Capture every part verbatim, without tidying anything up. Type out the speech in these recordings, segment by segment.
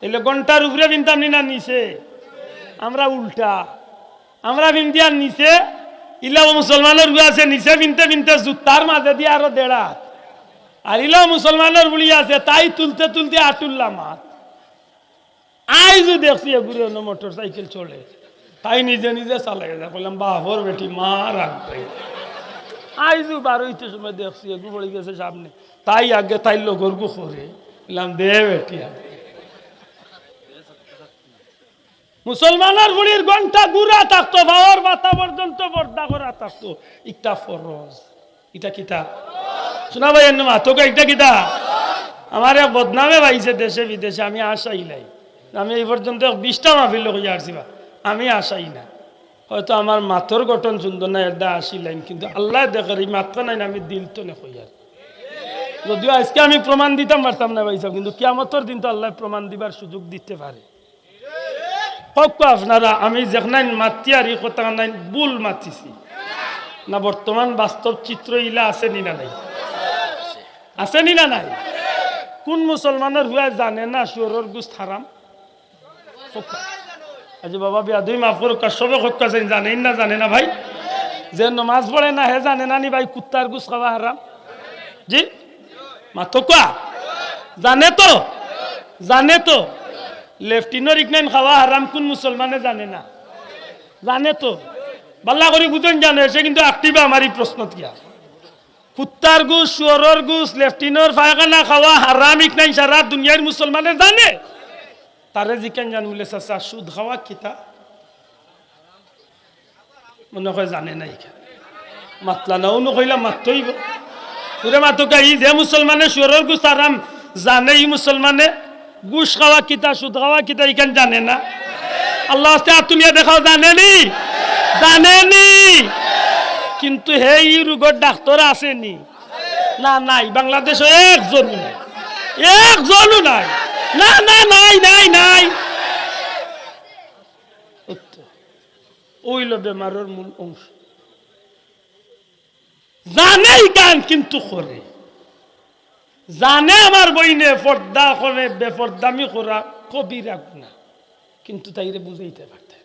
তাইলে ঘন্টার উপরে পিনতাম নি না নিচে? আমরা উল্টা, আমরা পিনদিয়ার নিচে। ইলা মুসলমানর পুয়া আছে, নিচে পিনতে পিনতে জুতার মাঝে দিয়া আরো দেড় হাত। আর ইলা মুসলমানর ফুড়ি আছে, তাই তুলতে তুলতে আটুল্লা মাত। আইজও দেখছি এগুরে অনো মোটর সাইকেল চড়ে, তাই নিজে নিজে চালাইয়া যায়। কইলাম, "বাপর বেটি মা রাখবে।" আইজও বারইতে সময় দেখছি এগু পড়ি গেছে সামনে, তাই আগে তাই লগরগু করে। কইলাম, "দে বেটি আগে।" মুসলমানর ফুড়ির ঘন্টা ঘুরা থাকতো, পাওর মাথা পর্যন্ত পর্দা করা থাকতো। ইটা ফরজ। ইটা কিতা? শোনা ভাই, এন্ন মাতোকা, ইটা কিতা? আমার এক বদনামে পাইছে দেশে বিদেশে, আমি আশাই নাই। আমি এই পর্যন্ত এক বিশটা মাহফিল কইয়া আসছি বা, আমি আশাই না। হয়তো আমার মাতর গঠন সুন্দর না, এরদা আশি লাইন, কিন্তু আল্লায় দেখের, এই মাতখান আমি দিল তনে কইয়ার। যদিও আইজকে আমি প্রমাণ দিতাম পারতাম না ভাই সাহেব, কিন্তু কিয়ামতর দিন তো আল্লায় প্রমাণ দিবার সুযোগ দিতে পারে। কউক্কা আপনারা, আমি যেখানাইন মাতিয়ার ই কথাখানাইন ভুল মাতিছি না? বর্তমান বাস্তব চিত্র ইলা আছে নি না নাই? আছে নি না নাই? কুন মুসলমানর পুয়ায় জানে না শুয়রর গুস্ত হারাম? কউক্কা। আচ্ছা বাবা, বেয়াদবি মাফ করউক্কা, সবে কউক্কা, জানে না, জানে না ভাই? যে নমাজ পড়ে না, হে জানে না নি ভাই, কুত্তার গুস্ত খাওয়া হারাম? জি? মাতোকা। জানে তো? জানে তো? লেফটিনর ইকনাইন খাওয়া হারাম কুন মুসলমানে জানে না? জানে তো? বালা করি বুঝইন জানে, সে কিন্তু active আমার ই প্রশ্ন দিয়া। কুত্তার গুস্ত, শুয়রর গুস্ত, লেফটিনর পায়খানা খাওয়া হারাম ইকনাইন সারা দুনিয়ার মুসলমানে জানে। তারে জিকাইন যান বুলে, "চাচা, সুদ খাওয়া কিতা?" মনে কয় জানে না ইখান। মাতলা না, অনো কইলা মাততো অইবো। পুরা মাতোকা, ই যে মুসলমানে শুয়রর গুস্ত হারাম জানে, ই মুসলমানে গুস্ত খাওয়া কিতা, সুদ খাওয়া কিতা, ইখান জানে না। আল্লার ওয়াস্তে আত তুলিয়া দেখাও, জানে নি? জানে নি? কিন্তু হে ই রোগর ডাক্তর আছে নি? না, নাই। বাংলাদেশো একজনও নাই, একজনও নাই। না, না, নাই, নাই, নাই। অইলো বেমারর মূল অংশ। জানে ইখান কিন্তু করে। জানে আমার বইনে পর্দা করে, বেপর্দামি করা কবিরা গুনা, কিন্তু তাইরে বুঝাইতে পারতে না।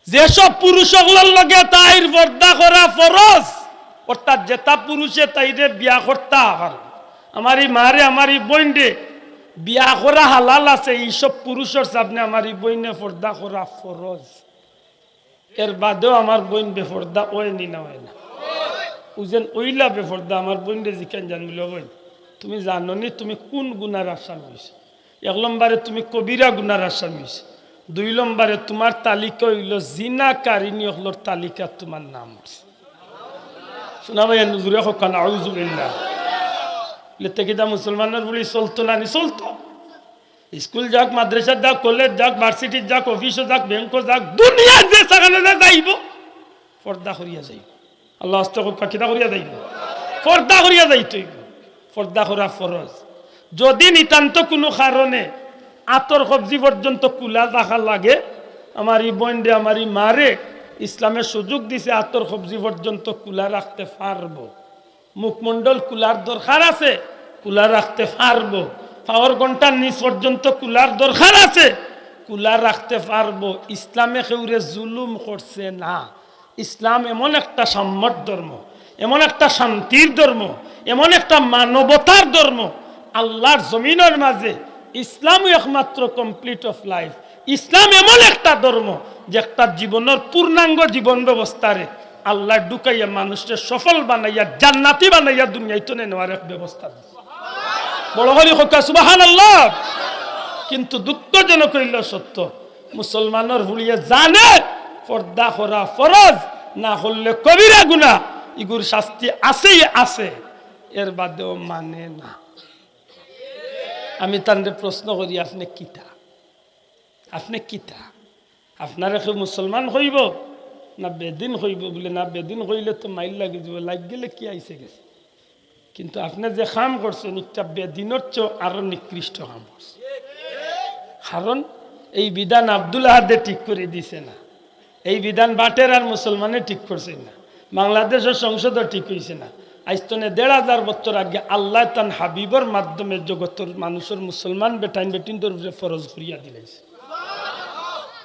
যেসব পুরুষ অকলর লগে তাইর পর্দা করা ফরজ, অর্থাৎ যেতা পুরুষে তাইরে বিয়া করতা পারে, আমার ই মারে, আমার ই বইনরে বিয়া করা হালাল আছে, ইসব পুরুষর সামনে আমার ই বইনে পর্দা করা ফরজ। এর বাদেও আমার বইন বেপর্দা অয় নি না অয় না? উজেন অইলা বেপর্দা, আমার বইনরে জিকাইন যান বুলে, "বইন, তুমি জানো নি তুমি কুন গুনার আসামি অইছো?" এক লম্বরে তুমি কবিরা গুনার আসামি অইছো, দুই লম্বরে তুমার তালিকা অইলো জিনাকারিনী অকলর তালিকাত তুমার নাম উঠছে। শোনা ভাই, এনে জুরে কউক্কা, নাউজুবিল্লাহ। লেতে কিতা মুসলমানর ফুড়ি চলতো না নি? চলতো। স্কুল যাউক, মাদ্রাসাত যাউক, কলেজ যাউক, ভার্সিটিত যাউক, অফিসো যাউক, ব্যাংকো যাউক, দুনিয়ার যে যেখানো যে যাইবো, পর্দা করিয়া যাইবো। আল্লার ওয়াস্তে কউক্কা, কিতা করিয়া যাইবো? পর্দা করিয়া যাইতো অইবো। পর্দা করা ফরজ। যদি নিতান্ত কুনু কারণে আতর কবজি পর্যন্ত খুলা রাখা লাগে, আমার ই বইনরে, আমার ই মারে ইসলামে সুযোগ দিছে, আতর কবজি পর্যন্ত খুলা রাখতে পারবো। মুখমণ্ডল খুলার দরকার আছে, খুলা রাখতে পারবো। পাওর ঘন্টার নিচ পর্যন্ত খুলার দরকার আছে, খুলা রাখতে পারবো। ইসলামে কেউরে জুলুম করছে না। ইসলাম এমন একটা সাম্যর ধর্ম, এমন একটা শান্তির ধর্ম, এমন একটা মানবতার ধর্ম। আল্লার জমিনর মাঝে ইসলামউ একমাত্র complete of life। ইসলাম এমন একটা ধর্ম যে একটা জীবনর পূর্ণাঙ্গ জীবন ব্যবস্থারে আল্লায় ঢুকাইয়া মানুষরে সফল বানাইয়া, জান্নাতি বানাইয়া দুনিয়াইত নেওয়ার এক ব্যবস্থা দিছে। বড় করি কউক্কা সুবহানাল্লাহ। কিন্তু দুঃখজনক অইলো সত্য, মুসলমানর ফুড়িয়ে জানে পর্দা করা ফরজ, না করলে কবিরা গুনা, ইগুর শাস্তি আছেই আছে, এর বাদেও মানে না। আমি তানরে প্রশ্ন করি, আপনে কিতা? আপনে কিতা? আপনারে কেউ মুসলমান কইবো না বেদিন কইবো? বুলে, "না, বেদিন কইলে তো মাইর লাগি যিবো, লাগি গেলে কি আইছে গেছে।" কিন্তু আপনে যে কাম করছেন, ইটা বেদিনর চেয়েও আরো নিকৃষ্ট কাম করছেন। কারণ এই বিধান আব্দুল আহাদে ঠিক করি দিছে না, এই বিধান বাটেরার মুসলমানে ঠিক করছে না, বাংলাদেশর সংসদও ঠিক অইছে না, আইজ তনে দেড় হাজার বছর আগে আল্লায় তান হাবিবর মাধ্যমে জগতর মানুষর মুসলমান বেটাইন বেটিন্তর উপরে ফরজ করিয়া দিলাইছে।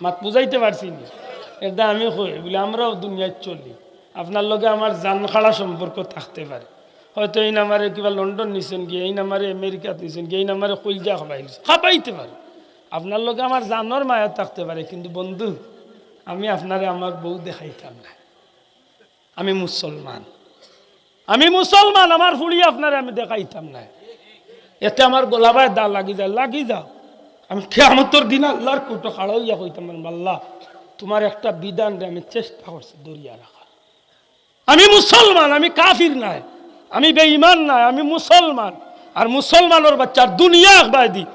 মাত বুঝাইতে পারছি নি? এটা আমি কই, বুলে, আমরাও দুনিয়াত চলি, আপনার লগে আমার জান খাড়া সম্পর্ক থাকতে পারে। হয়তো এইন আমারে কিবা লন্ডন নিছইন গিয়া, এইন আমারে আমেরিকাত নিছইন গিয়া, এইন আমারে কইলজা খাবাইলিছইন, খাবাইতে পারে। আপনার লগে আমার জানর মায়া থাকতে পারে, কিন্তু বন্ধু, আমি আপনারে আমার বউ দেখাইতাম না। আমি মুসলমান, আমি মুসলমান, আমার ফুড়ি আপনারে আমি দেখাইতাম না। এতে আমার গলাবায় দা লাগি যায়, লাগি যাও। আমি কিয়ামতর দিন আল্লার কুটো খাড়া অইয়া কইতাম পারমু, "আল্লা, তুমার একটা বিধানরে আমি চেষ্টা করছি ধরিয়া রাখার।" আমি মুসলমান, আমি কাফির নায়, আমি বেঈমান নায়, আমি মুসলমান। আর মুসলমানর বাচ্চার দুনিয়া একবায়দি,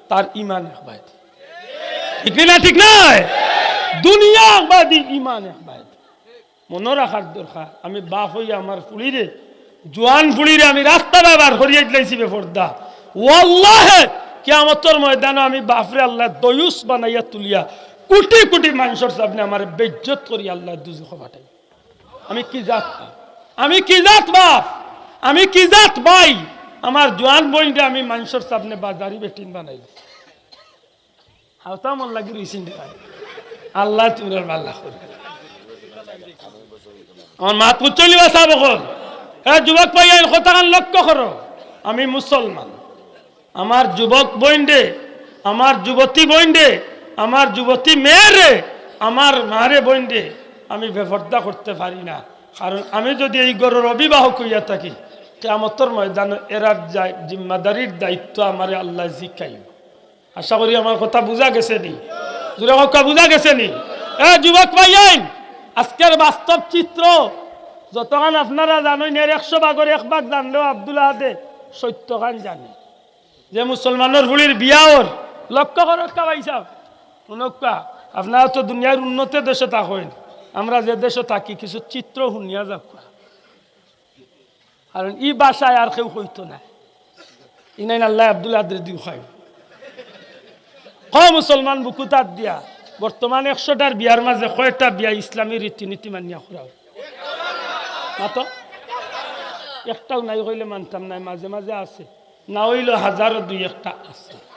তার ইমান একবায়দি। ঠিক নি না? ঠিক নায়? দুনিয়া একবায়দি, ইমান একবায়দি। মনো রাখার দরকার, আমি বাফ অইয়া আমার ফুড়িরে, জোয়ান ফুড়িরে আমি রাস্তাত বার করিয়া দিলাইছি বেফর্দা। ওয়াল্লাহে, কিয়ামতর ময়দানো আমি বাফরে আল্লায় দয়ুস বানাইয়া তুলিয়া কুটি কুটি মানষর সামনে আমারে বেইজ্জত করি আল্লায় দুজখো পাঠাইবা। আমি কি জাত বাফ? আমি কি জাত বাফ? আমি কি জাত ভাই? আমার জোয়ান বইনরে আমি মানষর সামনে বাজারি বেটিন বানাইলাইছি। হাওতা মন লাগি রইছইন রে ভাই। আল্লায় তুমরার ভালা করউক। আমার মাত বুঝছইন নি বা সাব অকল? এ যুবক ভাইয়াইন, কথাখান লক্ষ্য করো। আমি মুসলমান। আমার যুবক বইনরে, আমার যুবতী বইনরে, আমার যুবতী মেয়েরে, আমার মারে বইনরে আমি বেফর্দা করতে পারি না। কারণ আমি যদি এই ঘরর অভিভাবক অইয়া থাকি, কিয়ামতর ময়দানো এরার যা-, জিম্মাদারির দায়িত্ব আমারে আল্লায় জিকাইবা। আশা করি আমার কথা বুঝা গেছে নি? জোরে কউক্কা, বুঝা গেছে নি? এ যুবক ভাইয়াইন, আজকের বাস্তব চিত্র যতখান আপনারা জানইন, এর একশো ভাগর এক ভাগ জানলেও আব্দুল আহাদে সত্তরখান জানে। যে মুসলমানর ফুড়ির বিয়া অর, লক্ষ্য করউক্কা ভাইসাব, হুনউক্কা, আপনারা তো দুনিয়ার উন্নত দেশো থাকইন, আমরা যে দেশো থাকি কিছু চিত্র হুনিয়া যাউক্কা। কারণ ই ভাষায় আর কেউ কইতো নায়। ইনাইন আল্লায় আব্দুল আহাদরে দিও খাই। ক মুসলমান বুকুত আত দিয়া, বর্তমান একশোটার বিয়ার মাঝে কয়টা বিয়া ইসলামী রীতিনীতি মানিয়া করা অয়? মাতো? একটাও নাই কইলে মানতাম নায়, মাঝে মাঝে আছে, না অইলেও হাজারো দুই একটা আছে।